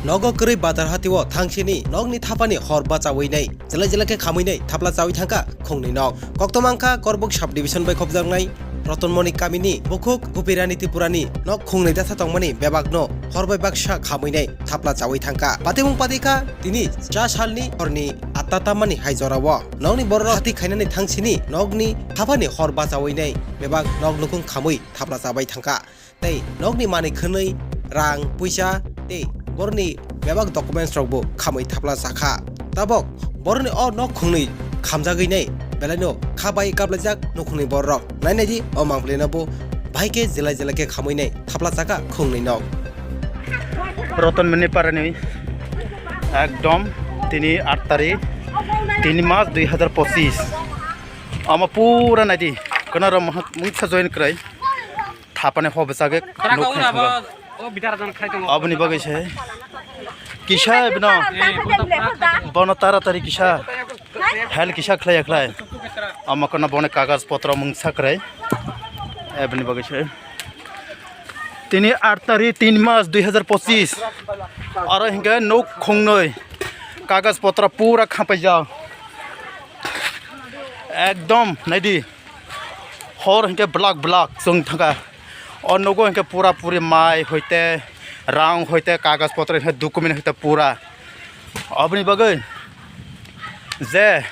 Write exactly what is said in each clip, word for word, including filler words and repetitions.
Nogo kwrwi bazar hatio thangsini nokni thapani hor bachawi nai, jelai jelai khe khamwi nai thapla chawi thangkha khungnwi nok. Koktwma wngkha Korbuk subdivision bai khopjaknai Rotonmoni kamini bukhuk Gopirani Tripurani nok khungnwi dasa tongmani bebakno hor bai baksa khamwi nai thapla chawi thangkha. Patimung patikha tini cha salni horni atta tammani hai jorao. Nokni borok hati khainani thangsini nokni thapani hor bachawi nai bebak nok nukhung khamwi thapla chabai thangkha. Tei nokni manwi khwnwi rang, puisa tei borokni bebak documents rokbo khamwi thapla chakha. Tabok borokni o nok khungnwi khamjagwi nai belaino kha bai kaplaijak nukhungni borok. Nai nai di o mangpili no bo bahai khe jelai jelai khe khamwi nai thapla chakha khungnwi nok. Rotonmoni parani ekdom tini aat tarikh, tin mas dui hazar pochis. Omo pura nai di, kono rom mungsa join kwrwi. Thapani hor bwchagwi nuk khai thangkha. Aboni bagwi se kisa bino, bono taratari kisa help kisa khlaiya khlai. Omo kono boni kagaj potro mungsa kwrwi. Aboni bagwi se tini aat tarikh, tin mas dui hazar pochis. Aro hinkhe nuk khungnwi kagaj potro pura khapaijak. Ekdom naidi. Hor hinkhe blak blak chwng thangkha. O nogo hinkhe pura puri mai hoite, rang hoite, kagaj potro hinkhe document hoite pura. Aboni bagwi je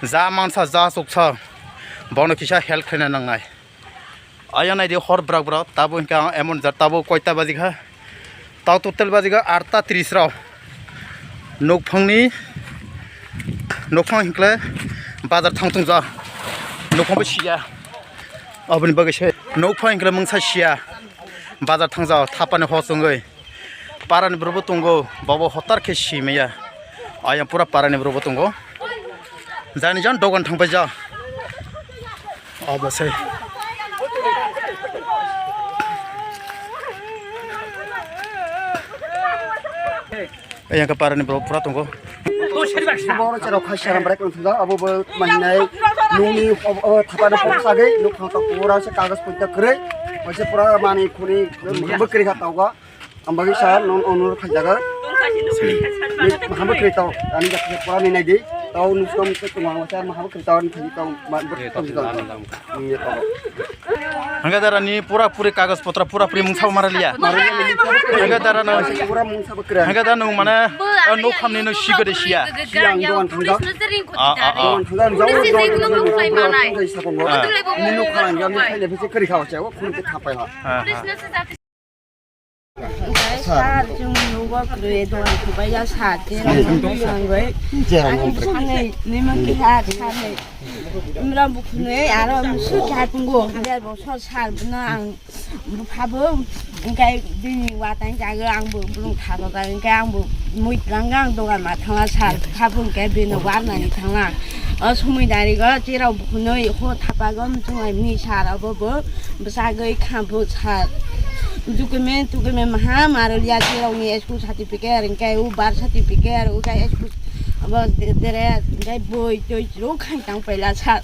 ja mansa ja chuksa bono kisa help khlaina nangnai. Ayang naidi hor brak brak tabo hinkhe ang emon jat tabo koita baji kha. Tao total bajigo atta tris rok. Nukphangni, nukphang hinkle bazar thang tongja. Nukphang bo siya. Aboni bagwi se nukphang hinkle mungsa siya. Bazar thangja, thapani hor chwngwi. Parani borokbo tongo, bobo hotar khe simaya. Ayang pura parani borokbo tongo. Jani jan dogan thangpai ja. Obo se. Ayang ka parani borok pura tongo. Boro chero khai saram brek thangda, abo bo mahinai nungni thapano pok sagai nuk thang tok pura se kagos punta kre. Oise pura mani khuni bwkri kha tauga. Ang bagwi sa non onur khajaga. Ni maham kri tau ani jak pura ni nai di. Tau nus kam ke tuma wasa maham kri tau ni thani tau ma ber tau di tau. Ni tau. Hangga dara ni pura puri kagos potra pura puri mungsa mara liya. Hangga dara no. Pura mungsa kre. Hangga dara no mane nuk khamni no sigo de siya. Siang don thangda. A a a. Don thangda jao don thangda. Ni nuk khalang jam ni khaile bisi kri khawa chao khun ke khapai ha. Sir, chwng nugo kwrwi dogan kwbaiya sir, je rang nugwi sangwi. Ani bwskanwi nima keha sir ni. Imra bukhunwi aro musu keha tongo, der bosor sir bwno ang buphabo, hwnkhe bini watani jagwi ang bo bwlwng thago jagwi, hwnkhe ang bo mui twlangkha, ang dogan ma thangla sir, buphabo hwnkhe bini warnani thangla. O somoi darigo cherok bukhunwi ho thapago muchunglai mani sir, obo bo. Bwsagwi kha bwsa document, document maha marwliya, cherokni school certificate, hwnkhe o birth certificate, o khe school abo dere, hwnkhe boi toi rok khai tang paila sir.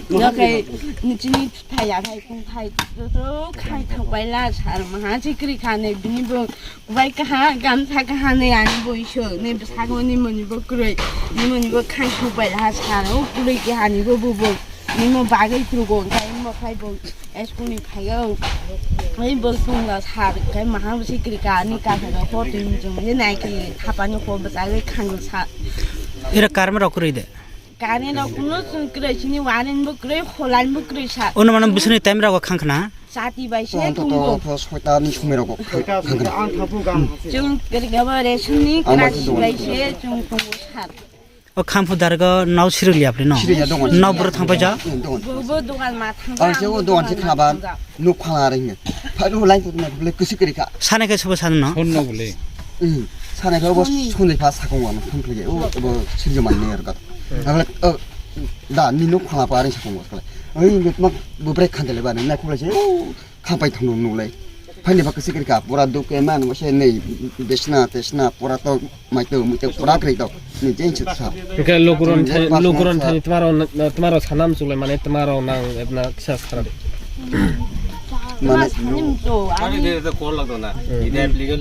Yoke nini thai ya thai kung thai to khai tang paila sir, maha chikri kha ne bini bo bai kaha gamsa kaha ne ani boi so ne bwsago ni moni bo kwrwi, ni moni bo khai su paila sir, o kwrwi ke ani bo bo bo. Nimo bagwi trugo, hwnkhe imo khlai bo school ni phaio. Oi bo chwngno sar, hwnkhe mahang sikri ka, ani kasa rok ho twi hinjung, he nai khe thapani ho bwchagwi khango sar. Ira karma rok kwrwi de? Karma rok kuno chwng kwrwi, chini waring bo kwrwi, holang bo kwrwi sar. Ono mano bwswkni time rogo khang khna? Chati bai se tongo. Soita ni somoi rogo khang khna. Chwng kwrwi gabo ration ni krasi bai se chwng tongo sar. O khamphu dargo nau sirwk liya phri no? Sirwk ya, dogan. Nau bwrwi thang paijak? Dogan. Bo, bo dogan ma thang. Ang se o dogan se khaba nuk phala ar hinge. Pha nu lai tu na le kusi kri kha. Sane khe sobo sanu no? Sonno bole. Hmm. Sane khe bo sonli pha sakong wa thang kri. O bo sirjo man ne ar ka. Ang le da ni nuk phala pa ar sakong wa. Ai bet mak bo brek khan de le ba na khulai se. Khapai thangno nulai. Phaini ba kwswk rika pura duk ke man mo se nei desna tesna pura to mai to mui to pura kri to. Ni jeng chuk sa. Ke lokuron thani lokuron thani twmaro twmaro sanam chulai mane twmaro nang ebna kisa khara. Mane. Ani de de call lagdo na. Ide application.